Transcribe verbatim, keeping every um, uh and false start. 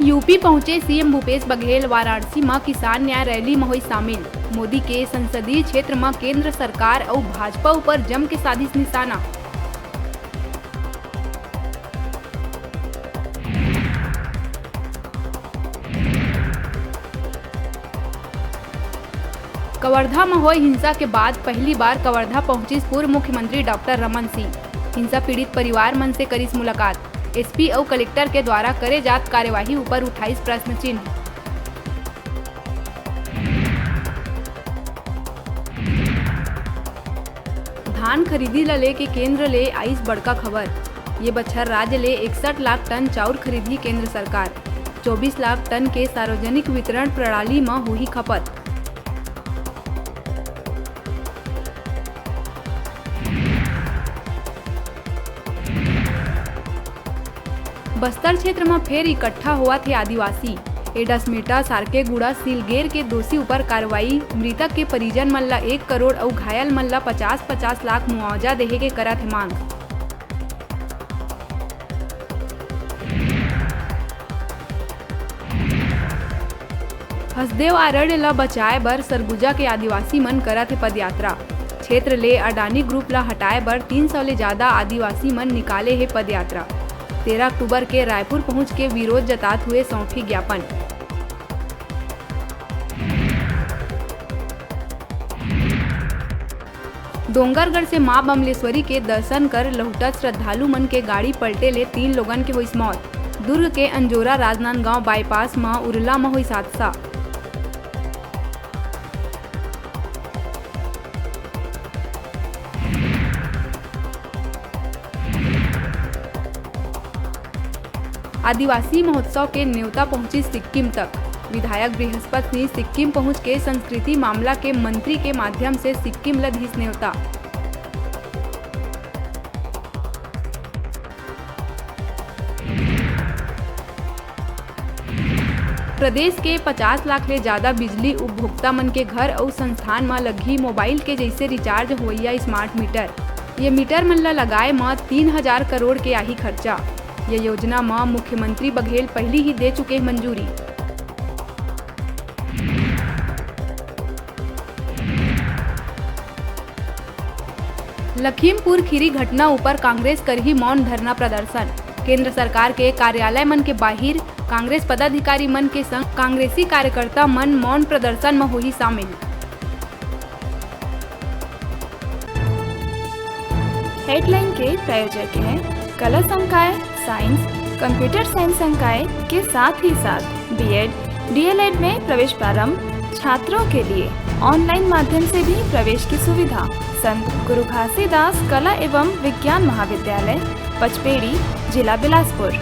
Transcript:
UP पहुंचे CM Bhupesh Baghel, Varanasi म किसान न्याय रैली म होइस शामिल। मोदी के संसदीय क्षेत्र म केंद्र सरकार अउ भाजपा ऊपर जम के साधिस निशाना। कवर्धा म होय हिंसा के बाद पहली बार कवर्धा पहुंचिस पूर्व मुख्यमंत्री डॉक्टर रमन सिंह। हिंसा पीड़ित परिवार मन से करिस मुलाकात। एसपी अउ कलेक्टर के द्वारा करे जात कार्यवाही ऊपर उठाइस प्रश्न चिन्ह। धान खरीदी ल लेके केंद्र ले आइस बड़का खबर। ये बछर राज्य ले इकसठ लाख टन चाउर खरीदही केंद्र सरकार। चौबीस लाख टन के सार्वजनिक वितरण प्रणाली म होही खपत। बस्तर क्षेत्र म फेर इकट्ठा होवत हे आदिवासी। एडसमेटा, सारकेगुड़ा, सिलगेर के दोषी ऊपर कार्रवाई, मृतक के परिजन मन ल एक करोड़ अउ घायल मन ल पचास पचास लाख मुआवजा देहे के करत हे मांग। हसदेव अरण्य ल बचाए बर सरगुजा के आदिवासी मन करत हे पदयात्रा। क्षेत्र ले अडानी ग्रुप ल हटाए बर तीन सौ ले जादा आदिवासी मन निकाले हे पदयात्रा। तेरह अक्टूबर के रायपुर पहुंच के विरोध जतात हुए सौंपी ज्ञापन। डोंगरगढ़ से मां बमलेश्वरी के दर्शन कर लहुटत श्रद्धालु मन के गाड़ी पलटे ले तीन लोगन के होइस मौत। दुर्ग के अंजोरा राजनांदगांव बाईपास म उरला म होइस हादसा। आदिवासी महोत्सव के नेवता पहुंचिस सिक्किम तक। विधायक बृहस्पत सिंह सिक्किम पहुंच के संस्कृति मामला के मंत्री के माध्यम से सिक्किम ल दिस नेवता। प्रदेश के पचास लाख ले जादा बिजली उपभोक्ता मन के घर अउ संस्थान म लगही मोबाइल के जइसे रिचार्ज होवइया स्मार्ट मीटर। ये मीटर मन ल लगाए म तीन हजार करोड़ के आही खर्चा। ये योजना म मुख्यमंत्री बघेल पहिली ही दे चुके हे मंजूरी। लखीमपुर खीरी घटना ऊपर कांग्रेस करही मौन धरना प्रदर्शन। केंद्र सरकार के कार्यालय मन के बाहिर कांग्रेस पदाधिकारी मन के संग कांग्रेसी कार्यकर्ता मन मौन प्रदर्शन म होही शामिल। हेडलाइन के प्रायोजक हैं कला संकाय, साइंस, कंप्यूटर साइंस संकाय के साथ ही साथ बीएड, डीएलएड में प्रवेश प्रारंभ, छात्रों के लिए ऑनलाइन माध्यम से भी प्रवेश की सुविधा। संत गुरु घासीदास कला एवं विज्ञान महाविद्यालय, पचपेड़ी, जिला बिलासपुर।